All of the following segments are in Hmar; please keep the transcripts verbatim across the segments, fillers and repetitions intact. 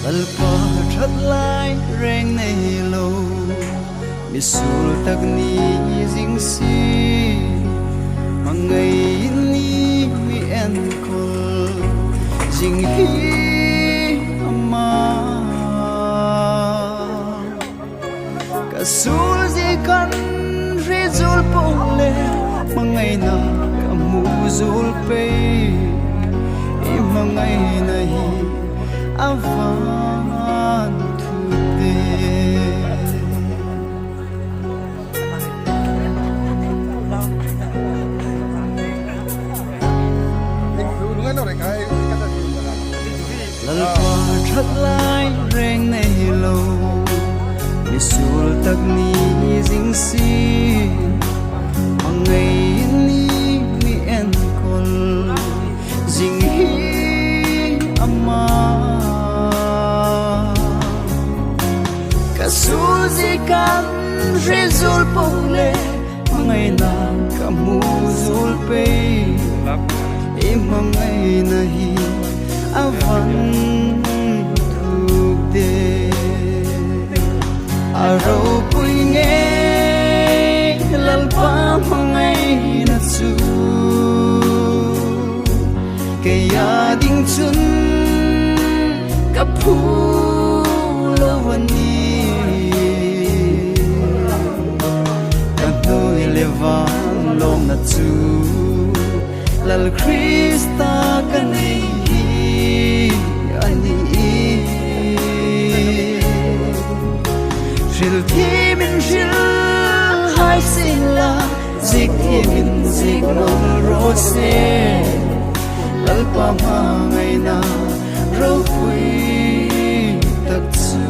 Lalpa ṭhat lai reng nei lo, mi suol tak ni zing si, hmangai ni mi enkawl zing hi ama. Ka suol zie kan hriet zuol po le, hmangaina ka hmu zuol pei, i hmangaina hi a van thuk de. Lalpa ṭhat lai reng nei lo, mi suol tak ni zing si, hmangai ni mi enkawl zing hi ama. Ka suol zie kan hriet zuol po le, hmangaina ka hmu zuol pei, i hmangaina hi a van thuk de. A ropui ngei Lalpa hmangaina chu, keia ding chun ka phu lo a nih. Ka hnuoi le van lawmna chu Lal Krista ka nei hi a nih. Hril thiemin hril hai sien la, ziek thiemin ziek nawl raw se, Lalpa hmangaina ropui tak chu.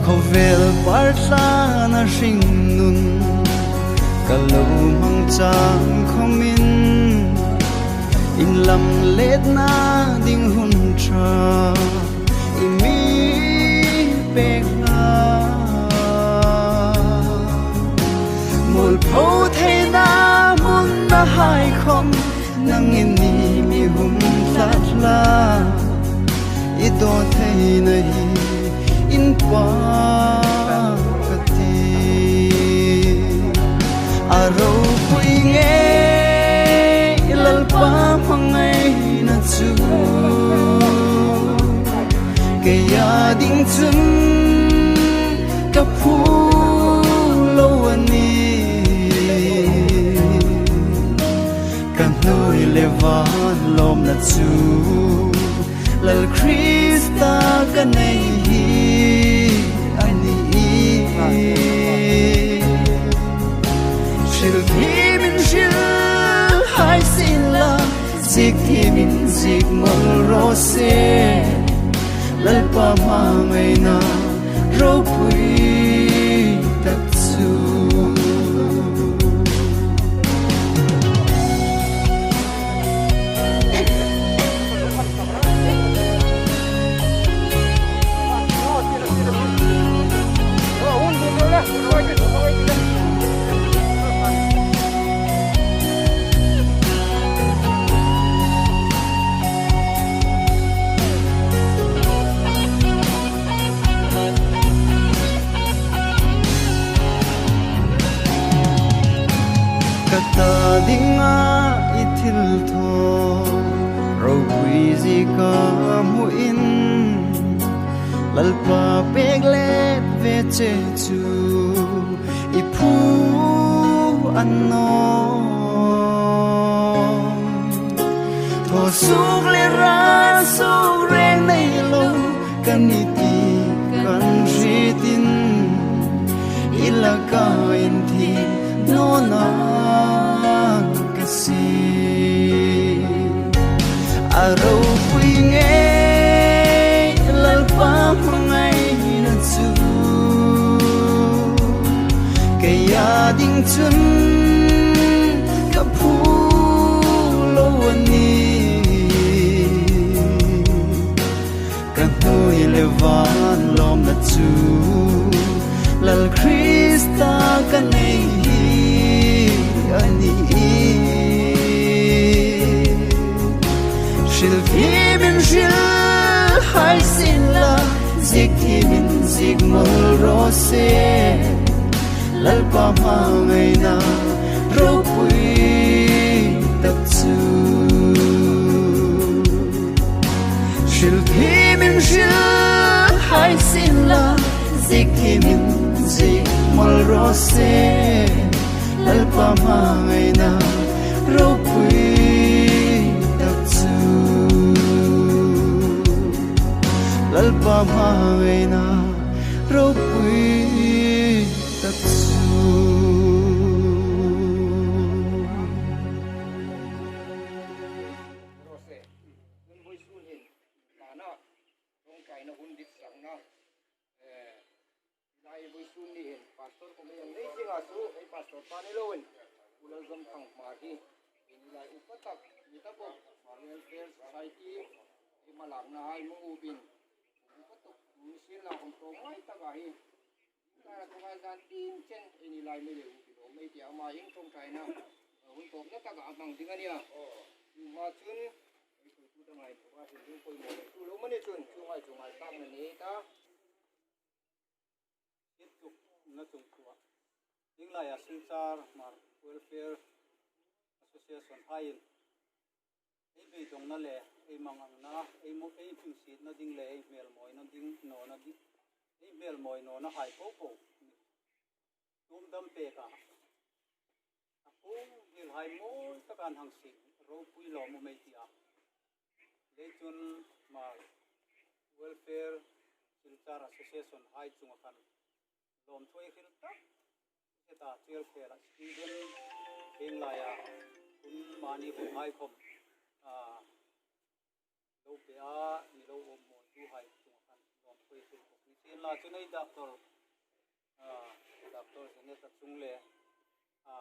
Khawvel par tlana hringnun ka lo hmang chang khawmin, inlam letna ding hun ṭha i mi pek hlak. Mualpho theina hmunna hai khawm nangin i mi hum tlat hlak. I daw theina hi inpâk ka tih. A ropui ngei Lalpa hmangaina chu, keia ding chun ka phu lo a nih. Ka hnuoi le van lawmna chu Lal Krista ka nei hi a nih. Hril thiemin hril hai sien la, ziek thiemin ziek nawl raw se, Lalpa hmangaina ropui tak chu. Ka ta dinga i thilthaw ropui zieka hmuin, Lalpa pek let ve che chu i phu a nawm. Thaw suok le ra suok reng nei lo kan ni ti kan hriet in, i laka inthieng nawna ka sie. A ropui ngei Lalpa hmangaina chu, keia ding chun ka phu lo a nih. Ka hnuoi le van lawmna chu Lal Krista ka nei hi a nih. Hrilfiemin hril hai sien la, ziek thiemin ziek mawl raw se. Lalpa hmangaina ropui tak chu. Hrilfiemin hril hai sien la, ziek thiemin ziek mawl raw se. Lalpa hmangaina ropui tak chu. Lalpa hmangaina ropui tak chu. Rawse, hun vawisun hin, ṭawngṭaina hun dik sakna, eh, lai vawisun ni hin, pastor khom ei nei zinga chu, ei pastor pa ni loin, Pu Lalzawmthang Hmar hi, ei ni lai upa tak, ni ta bawk, Hmar Welfare Society, ei hmalakna hai hmang upin, upa tak, ni sien la khom ṭawng ngai taka hi, Ka ṭawng a zan tin chen ei ni lai mi le u pilo mei ti ama in ṭawngṭaina, hun tawpna taka a hmang ding a nia. Aw, chu ma chun, ei tu tu dang ai tu a hin ding poimaw le tu lo mani chun, chu ngai chu ngai tak na ni ta. Hituk na chung tua. Ding lai a Silchar Hmar Welfare Association haiin ei beidongna le ei manganna, ei mo-, ei hmingsietna ding le ei hmelmawina ding, nawna ding, ei hmelmawi nawna hai po po tum dam pek a, a po bil hai mawi taka an hang siem, ropui lawm um ei ti a. Leichun Hmar Welfare Silchar Association hai chunga khan lawmthu ei hril tak. Heta chel khela student hieng laia hun mani hun hai khom, a, lo pe a, mi lo awm mawi tu hai chunga khan lawmthu ei hril bawk. Nisienla chun ei doctor, a, doctor Janet a chung le, a,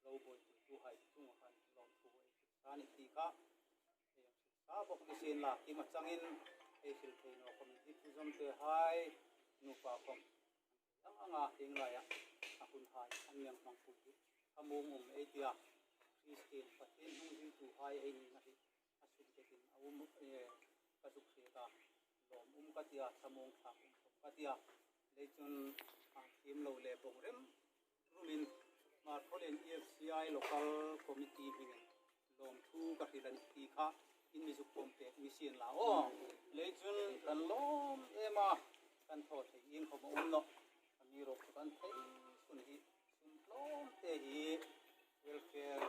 lo buoitutu hai chunga khan lawmthu ei hril sa ni ti kha. Ei hang hril sa bawk nisienla, kim a changin ei hril thei naw khom hi, Pu Zawmte hai nupa khom ang anga hieng laia a hun hai an mi hmangpui hi thamuong um ei tia. Christian Pathien hnung zingtuhai ei nina hi a suk tekin a um, eh, ka zuk hriet a, lawm um ka tia, thamuong thlak um ka tia. Leichun a thiem lo le bawng rem rumin Hmarkhawlien E F C I local committee hmingin lawmthu ka hril a nih ti kha in mi zuk pawm pek nisienla aw. Leichun kan lawm em a, kan thaw thei in khom a um nawh. Amiruokchu kan thei sun hi, sun tlawmte hi Welfare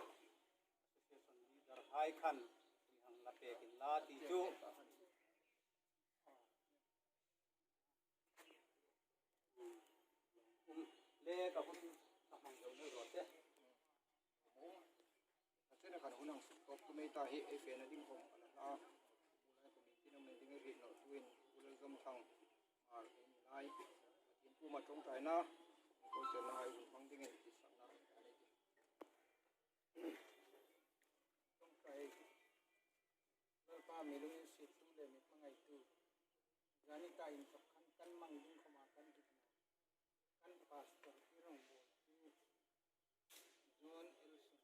Association leader hai khan mi hang la pek inla ti chu. Um, le ka hun ka hmang deu nei rawh te. Ka chena khan hun ang suk tawp tu mei ta hi, ei fena ding khom a la hla. Lai khom in tin a men ding ei hriet nawh tuin, Pu Lalzawmthang Hmar ei ni lai. Tin puma ṭawngṭaina, ko chenna hai hun hmang dingin ti sakna. Ṭawngṭai. Lalpa mi lunginsiet tum le mi hmangaitu. Zani ta inthawk khan kan mang ding khoma kan dik naw. Kan pastor hi rongbawltu John Elson.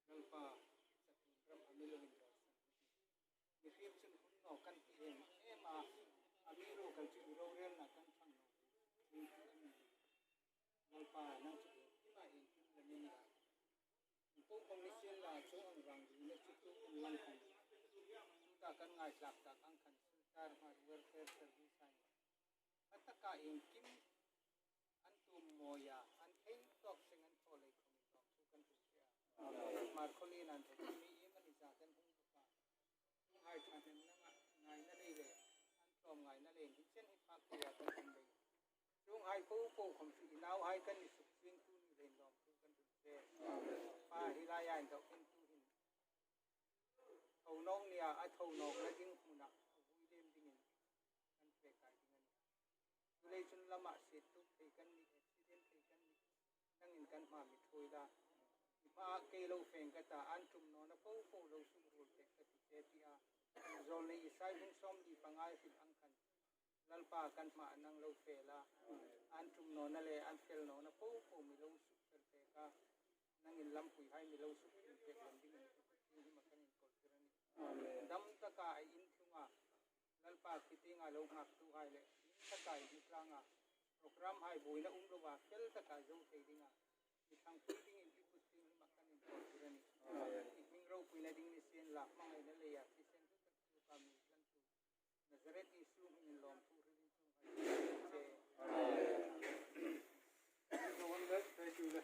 Lalpa, chatuon ram a mi lunginsiet. Mihriem chun hun naw kan ti em em a. Amiruokchu i rorelna kan ṭhang naw. Lalpa, nang chu iengkima iengkim la mi ni a. Ko khom nisienla chu ang rang ding le chu tu kan lang khom. Tuta kan ngaithlak tak ang khan Silchar Hmar Welfare Service hai. A taka iengkim an tum mawi a, an thei tawk seng an thaw lei khom in lawmthu kan hril che a. Hmarkhawlien an thei mi iemani zat an hung bawk a. Hai ṭhahnemna ngaina lei le, an tlawmngaina lei, hi chen hi phak thei a kan hung lei. Chuonghai po po khom chu i nauhai kan ni suk chieng tu ni leiin lawmthu kan hril che. Pa hi laia inthawk hin tu hin tho nawk nia, a tho nawkna ding hmuna a vui lem dingin kan fe kai ding a nih. Chuleiin chun lama siet tuk thei kan nih, accident thei kan nih. Nangin kan hma mi ṭhuoi la. I hma kei lo feng ka ta, an tum nawna po po lo suk ruol pek ka ti che ti a. Zawlnei Isai bung sawmli panga hril ang khan. Lal Pa kan hma nang lo fel a, an tum nawna le an fel nawna po po mi lo suk fel pek a, nangin lampuihai mi lo suk fel pek lem dingin i kut tieng hima kan inkawl tir a nih. Dam taka a in tlunga, Lalpa, khitienga lo nghaktuhai le, dam taka a in tlanga, programhai buoina um lova fel taka zo thei dinga, mi thangpui dingin i kut tieng hima kan inkawl tir a nih. I hming ropuina ding ni sien la, hmangaina leia thisen tu tak tu ka mi tlan tu Nazareth Isu hmingin lawmthu hril in tlung hai che.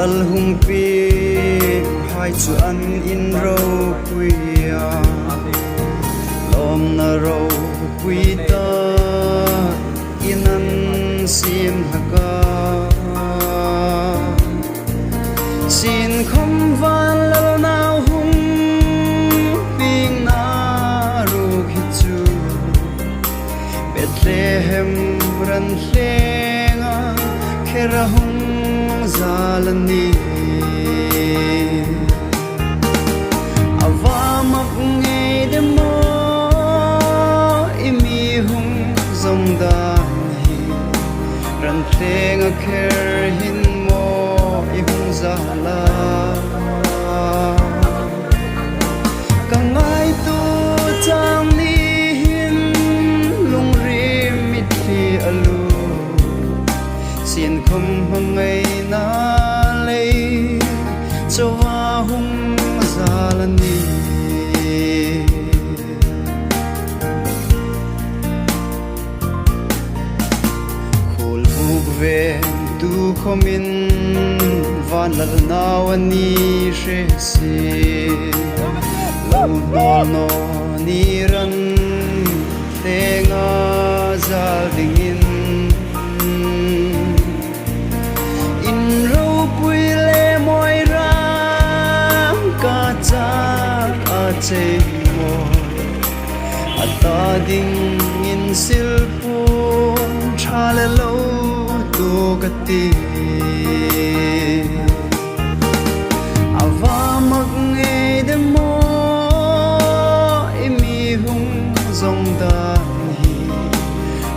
Lal hung pieng hai chu an inropui a, lawmna ropui takin an siem hlak a. Sienkhawm van Lal nau hung piengna ruok hi chu Bethlehem ran tlenga kher a hung zal a nih. A va mak ngei de maw i mi hung zawng dan hi, ran tlenga kher hin maw i hung zal a? Ka ngaituo chang ni hin lungril mitthli a lut, sienkhawm hmangaina lei chauha hung zal a nih. Khuol buk vengtu khawmin van Lal nau a ni hre si. Lo hnawl naw ni ran tlenga zal dingin, inropui le mawi rang ka chak a chei maw? A ta dingin silpun ṭha le lo tuok a tih. A va mak ngei de maw i mi hung zawng dan hi,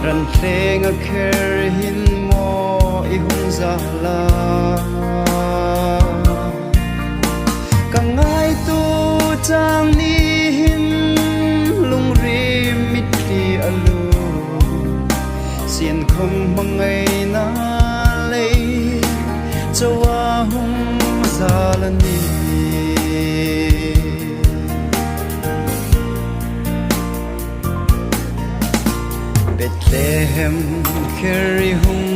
ran tlenga kher hin maw i hung zal a? Ka ngaituo chang ni hin lungril mitthli a lut, sienkhawm hmangaina lei chauha hung zal a nih. Bethlehem kher i hung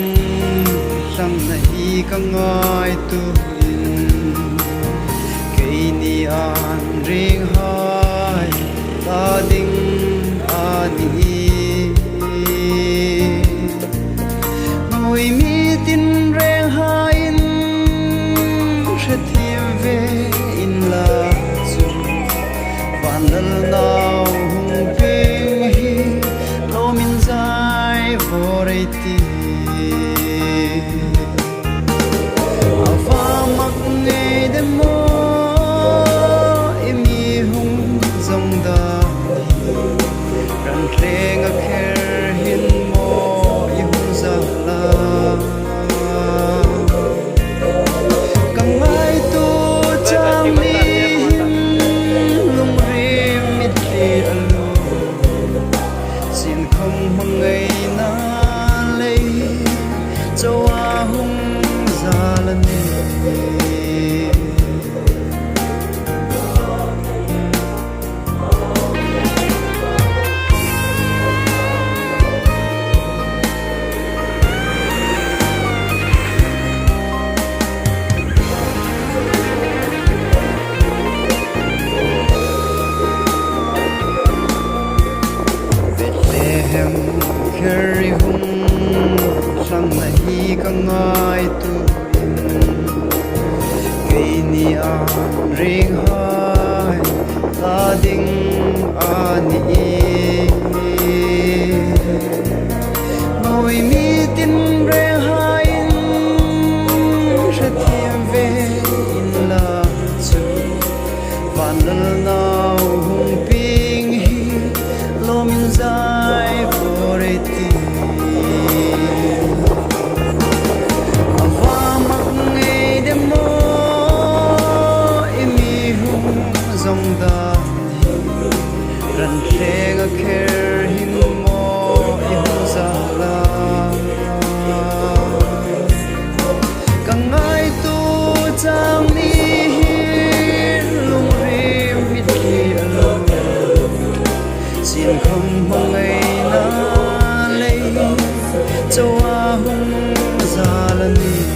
tlangna hi ka ngaituoin, keini an ringhai ta ding a nih. Hnuoi mi tinrenghaiin hre thiem ve inla chu, van Lal nau hung pieng hi lawmin zai vawr ei tih. A va mak ngei de maw i mi hung zawng dan hi, ran tlenga kher hin maw i hung zal a? Ka ngaituo chang ni hin lungril mitthli a lut, sienkhawm hmangaina lei chauha hung zal a nih. Bethlehem kher i hung tlangna hi ka ngaituoin, keini an ringhai ta ding a nih. Hnuoi mi tinrenghaiin hre thiem ve inla chu, van Lal nau hung pieng hi lawmin zai vawr ei tih. A va mak ngei de maw i mi hung zawng dan hi, ran tlenga kher hin maw i hung zal a? Ka ngaituo chang ni hin lungril mitthli a lut, sienkhawm hmangaina lei chauha hung zal a nih.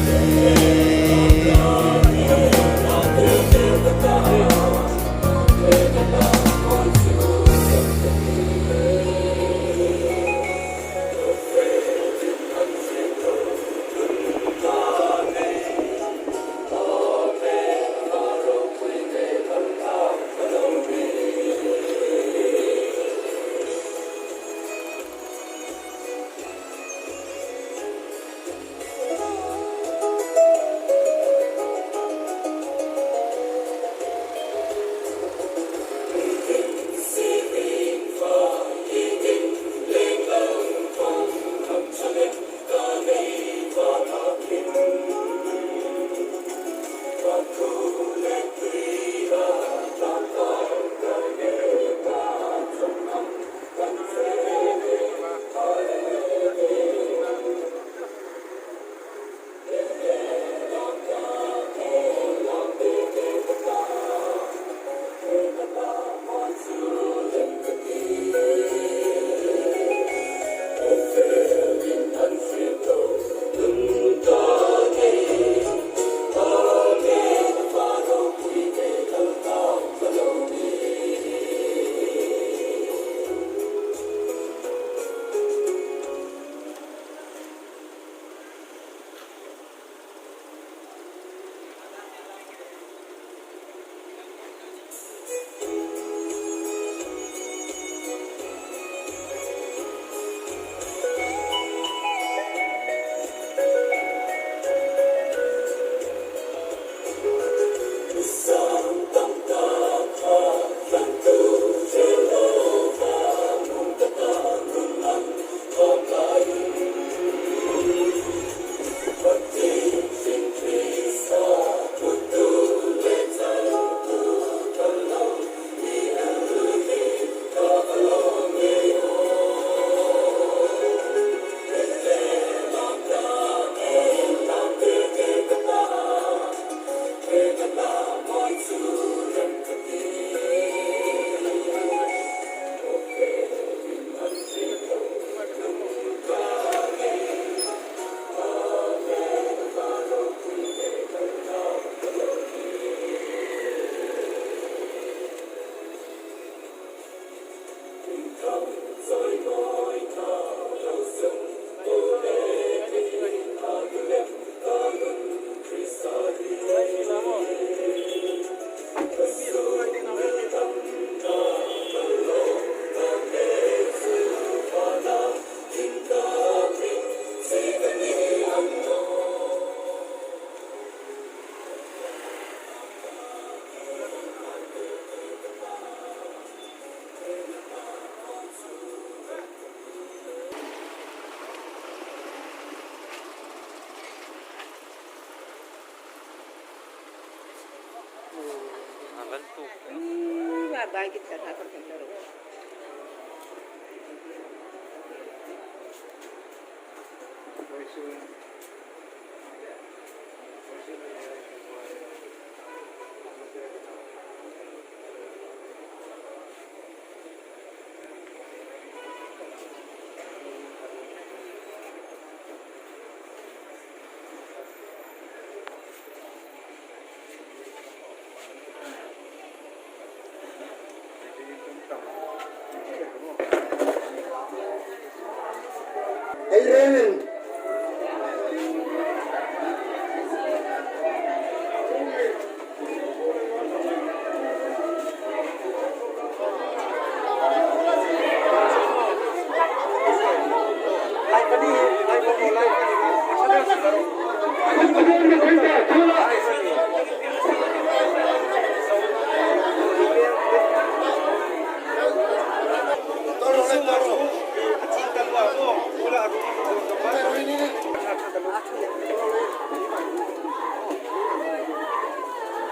Ih, ba, ba, kita na ko tender.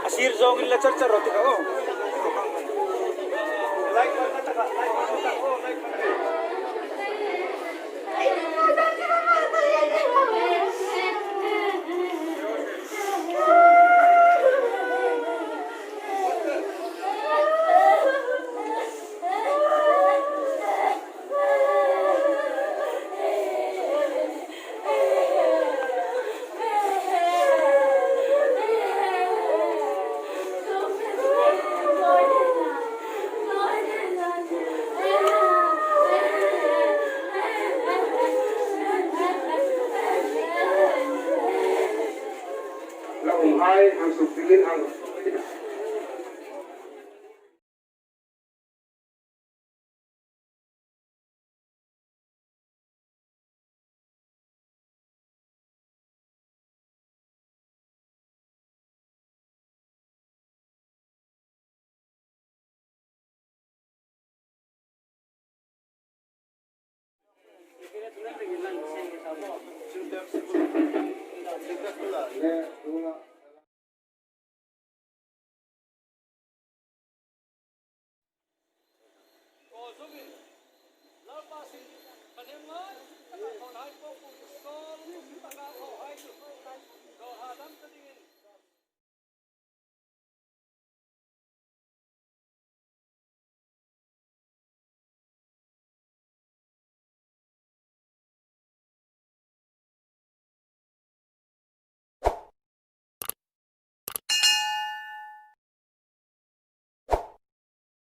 A sir zawngin la char char rawh ti ka aw. La umhai hang suk dingin hang.